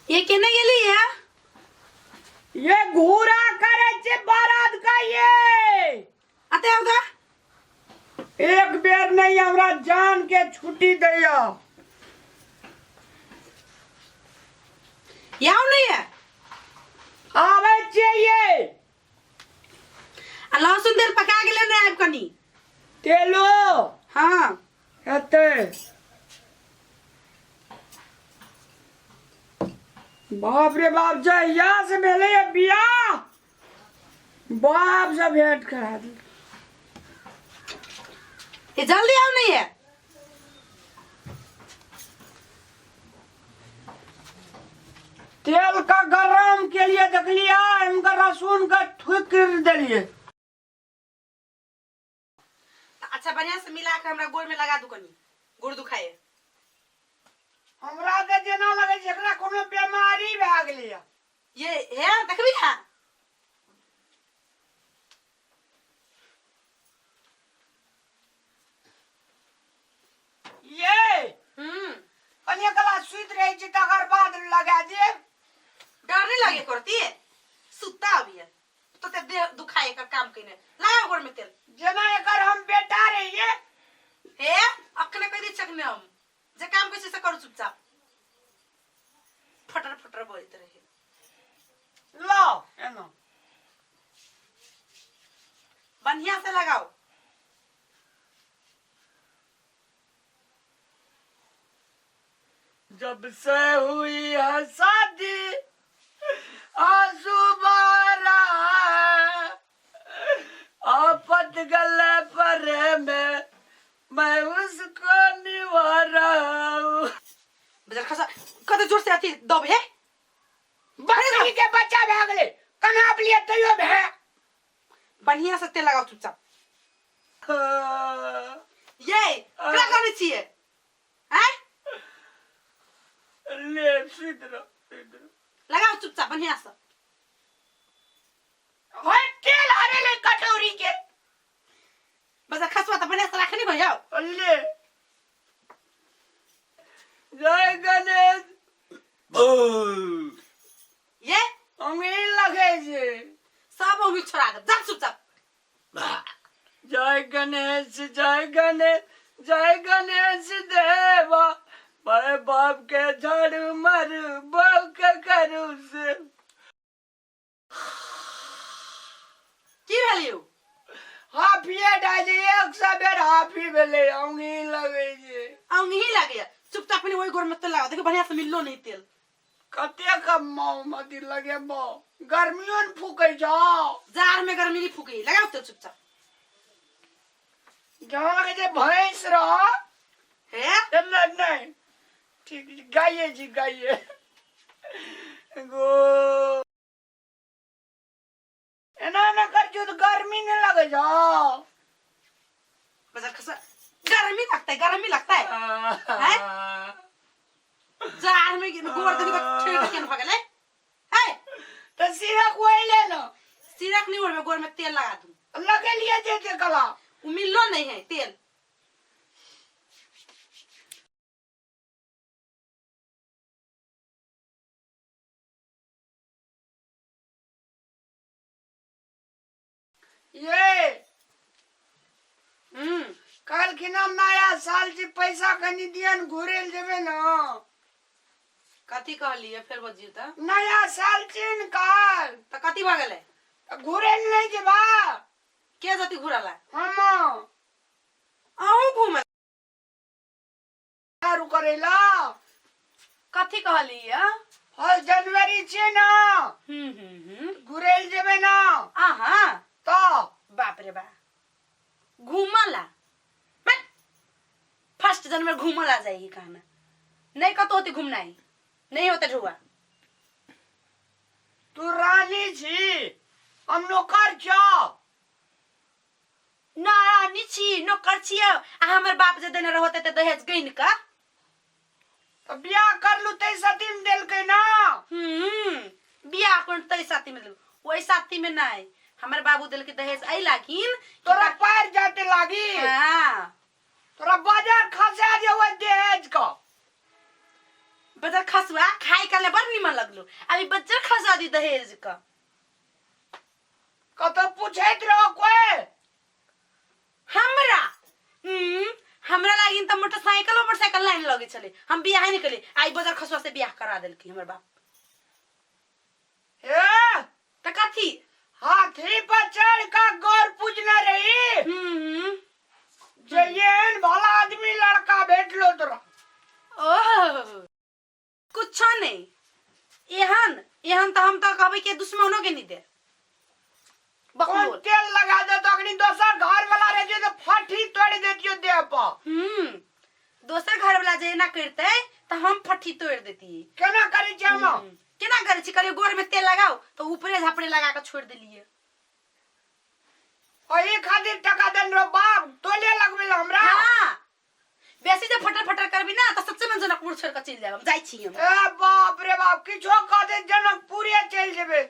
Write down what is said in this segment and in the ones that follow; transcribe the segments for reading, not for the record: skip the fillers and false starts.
ये केने गेली है? ये घूरा करे छे बारात का ये। अते आउ दा। एक बेर नहीं हमरा जान के छुट्टी दैया। याव नहीं है? आवे छियै ये। आ लहसुन तेल पका गेलै ने, आबि कनी। तेलो? हाँ। हेतै। बाप रे बाप, जहिया से भेलै बियाह बाप से भेंट करा दे। ये जल्दी आओ नहीं है। तेल का गरम के लिए देखलिए, इनका लहसुन का थूक देलिए। अच्छा, बढ़िया से मिला के हमरा गोड़ में लगा दू, कनी गोड़ दुखाए। हमरा तऽ जेना लगै छै एकरा कोनो बीमारी भए गेलैया। ये हे देखबी है। ये कनिए कला सुति रहै छी, तकर बाद लगा देब। डर नहीं लगे करती सुता अभी है तो ते देह दुखाए कर काम कइने लगाओ गोड़ में तेल। जेना एकर हम बेटा रहिए। हे, अखने कह दी चखने हम जे काम कैसे से करू, चुपचाप फटर फटर बोलते रहे। लाओ एना। बढ़िया से लगाओ। जब से हुई है शादी आंसू बारा आफत गले पर में मैं उसको निभा रहा हूँ। बजर खसा कते जोर से अथी दब हे। बकरी के बच्चा भए गेलै, कना लिए तैयो भए। बढ़िया से तेल लगाओ चुपचाप। ये करा करै छियै हैं? ले सुति रह, सुति रह। लगाओ चुपचाप बढ़िया से। होय, तेल हरेले कटोरी के। बस खसवा तो बढ़िया से राखनी भैया। ले, जय गणेश। ये अंगुरी लगे छै। सब अंगुरी छोड़ा दे, जा चुपचाप। जय गणेश, जय गणेश, जय गणेश देवा, मैं बाप के झाड़ू मारू, बाप के करू से। की भेल यौ? हाफिए डाली, 100 बेर हाफी भेलै, अंगुरी लगे छै। अंगही लगे? चुपचाप अपने ओहि गोर में तेल लगाओ, देखो बढ़िया से मिललो नहीं तेल। कतेक मती लगेबो, गर्मियो ने फूकै छौ। जार में गर्मी नहीं फूके, लगाओ तेल चुपचाप। जहाँ लगे छै भैंस रह। हे। नहि नहि, ठीक छै, गाइए छी, गाइए गो। एना एना कर छौ तऽ गर्मी नहि लगै छौ? बजार खसा, गर्मी लगता है, गर्मी लगता है हैं? जार में गोर देखी तऽ ठेठ केन भऽ गेलै हे। तऽ सिरक ओहिले ने। सिरक नहीं ओढ़बे, गोर में तेल लगा दूं। लगेलिए जे जे कला। उ मिललो नहीं है तेल। ये कहलखिन हम नया साल छै, पैसा कनि दियन, घुरे लए जेबै ने। कथी कहलिए? फेर बजियौ तऽ। नया साल छै ने काल। तऽ कथी भऽ गेलै? तऽ घुरे लए नहि जेबा? के जती घुरला? हम। अहूँ घूमे? दारू करैला। कथी कहलिए? 1 जनवरी छै ने। हम्म हम्म हम्म घुरे लए जेबै ने। अहाँ? तऽ। बाप रे बा, घूमला? 1 जनवरी घूमला जाइए कहना नहीं, कतो होती घूमना ही नहीं होता ढुआ। तू रानी छी, हम नौकर छौ। ना रानी छी, नौकर छियै आ हमर बाप जे देने रहते ते दहेज गइन का। तऽ बियाह करलू तै सती में देलकै ना। बियाह कोन तै साथी में देलकै? ओहि साथी में नहीं, हमर बाबू देलकै दहेज एहि लागिन कि तोरा पैर जाते लागी। हाँ। तोरा बाजार खसा दे ओहि दहेज का। बजर खसुआ खाए काले बड़ निमन लगलो, अभी बजर खसुआ दी दहेज का। कतौ पूछैत रहो कोई? हमरा हमरा लागिन त मोटरसाइकिल मोटरसाइकिल लाइन लगे छले, हम बियाह नहीं कले, आई बजर खसुआ से बियाह करा देलकी हमर बाप। ए त कथी? हाथी पर चढ़ का गौर पूजना रही। जे एहन भला आदमी लड़का भेटलो तोरा। ओह कुछो नहीं, एहन एहन त हम त कहबै के दुश्मनो के नहीं दे। कोन बकलोल तेल लगा दे तो अखनी दोसर घर वाला रह जे तो फटी तोड़ देतियो देह पर। दोसर घर वाला जे एना करते त हम फट्ठी तोड़ देती। केना करै छी हम? केना करै छी? कहलियै गोर में तेल लगाओ तो ऊपरे झापड़े लगा के छोड़ देलियै। एही खातिर टका देन रो बाप तोले लगबे ला हमरा। हाँ, बेसी जे फटर फटर करबी ना त सच्चे में जनकपुर छोड़ के चलि जाब हम, जाइ छी हम। ए बाप रे बाप, किछो कह दे जनकपुरे चलि जेबे।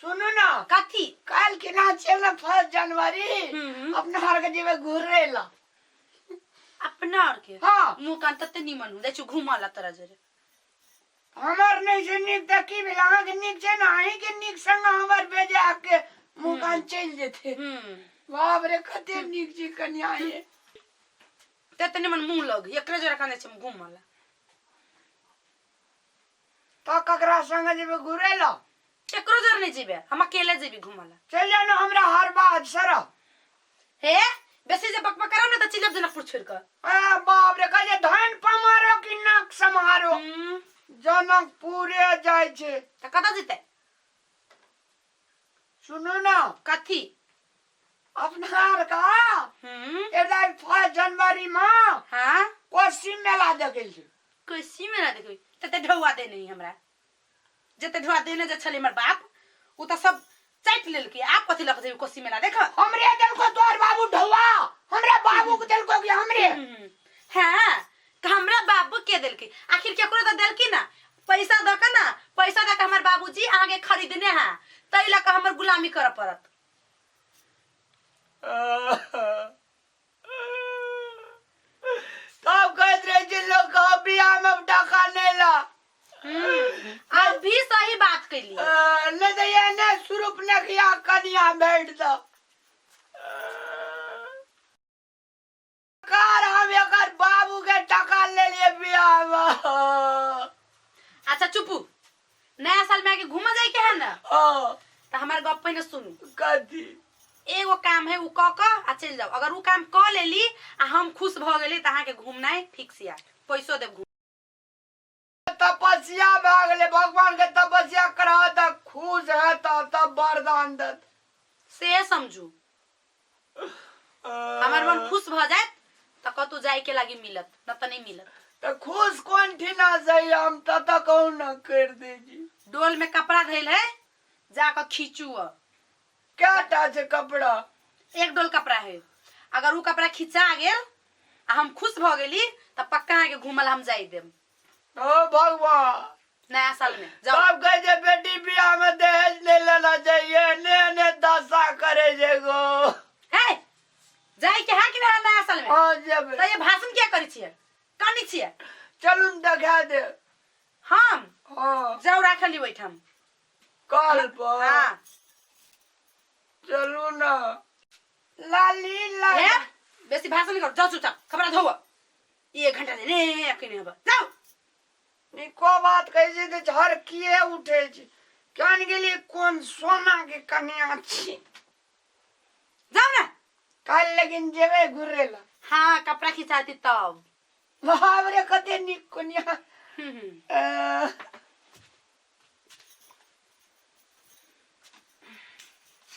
सुनू ना। कथी? काल्हि केना छियै ने 1 जनवरी, अपना आर के जेबे घुरे ला। अपना आर के? हाँ। मुँह कान तते निमन हो जाइ छी घूमऽ ला तोरा जरे। हमर नहि छै नीक तऽ की भेल, अहाँके नीक छै ने, अहींके नीक संग हमर बेजा के मुँह कान चलि जेतै। बाप रे कते नीक छी कनिया ये। तते निमन मुँह लग एकरे जरे कान जाइ छी हम घूमऽ ला। तऽ ककरा संग जेबै घुरै ला? केकरो जरे नहि जेबै, हम अकेले जेबै घूमऽ ला। चलि जाउ ने हमरा हर बात सर। हे बेसी जे बकबक करब ने तऽ चलि जायब जनकपुर छोड़ि कऽ। ए बाप रे, कहै छै धन पमारो कि नाक सम्हारो, जनकपुरे जाइ छै। तऽ कतऽ जेतै? सुनू ना। कथी? अपना आर का एकटा 1 जनवरी में हाँ कोसी मेला देखै छै। कोसी मेला देखबै? तते ढौआ देने हमरा, जते ढौआ देने जे छलै हमर बाप ओ तऽ सब चाटि लेलकै, आब कथी लऽ कऽ जेबै कोसी मेला देख? हमरे देलको तोहर बाबू ढौआ, हमरा बाबू के देलको कि हमरे? हाँ, हमरा बाबू के देलकै, आखिर केकरो तऽ देलकी ना पैसा दऽ कऽ ना, पैसा दऽ कऽ हमर बाबूजी अहाँके खरीदने है, ताहि लऽ कऽ हमर गुलामी करऽ पड़त। तब कहैत रहे छै लोग कहो बियाह में टाका नहीं ला। अब भी सही बात कैली। नहीं तो ये ने स्वरूप ने किया कनिया भेट दो कार, हम एकर बाबू के टका ले लिए बियाह में। अच्छा चुपू, नया साल में आके घूमे जाए के है ना? हाँ। तो हमार गप पहिने सुनू। कथी? एगो काम है, उ क क आ चलि जाओ। अगर उ काम क लेली आ हम खुश भ गेली त अहाँके घूमनाइ फिक्स या, पैसो देब घूम। तपस्या भए गेलै, भगवान के तपस्या करा त खुश है तब वरदान देत। से समझू हमर मन खुश भ जायत त कतौ जाय के लागी मिलत, न त नहीं मिलत। त खुश कोन ठिना सही हम तत कहूँ न कर दे जी। डोल में कपड़ा धैल है, जाकर खींचू। क्या टा छै कपड़ा? एक डोल कपड़ा है, अगर उ कपड़ा खिंचा गेल आ हम खुश भ गेली त पक्का अहाँके घूमल हम जाय देब। ओ भगवान, नया साल में जाओ। तब कहे छै बेटी बियाह में दहेज नहीं लेना चाहिए, ने ने दशा करे छै गो। हे जाय के है कि ना नया साल में? हाँ जेबै। त ये भाषण किया करै छियै, कानै छियै? चलू ने देखा दे। हम? हाँ। जाउ राखल ओहिठाम कल पर। हाँ। चलू ना लाली लाली। हे बेसी भाषण नहीं करो, जाओ चुपचाप कपड़ा धोओ, एक घंटा दे ने अखनी हब जाओ। निको बात कहै छै तऽ झर किए उठे छै, केहन गेलियै कोन सोना के कनिया छी। जाओ ना। काल्हि लेकिन जेबै घुरे ला। हाँ कपड़ा खिंचाती तब। बाप रे कते नीक कनिया।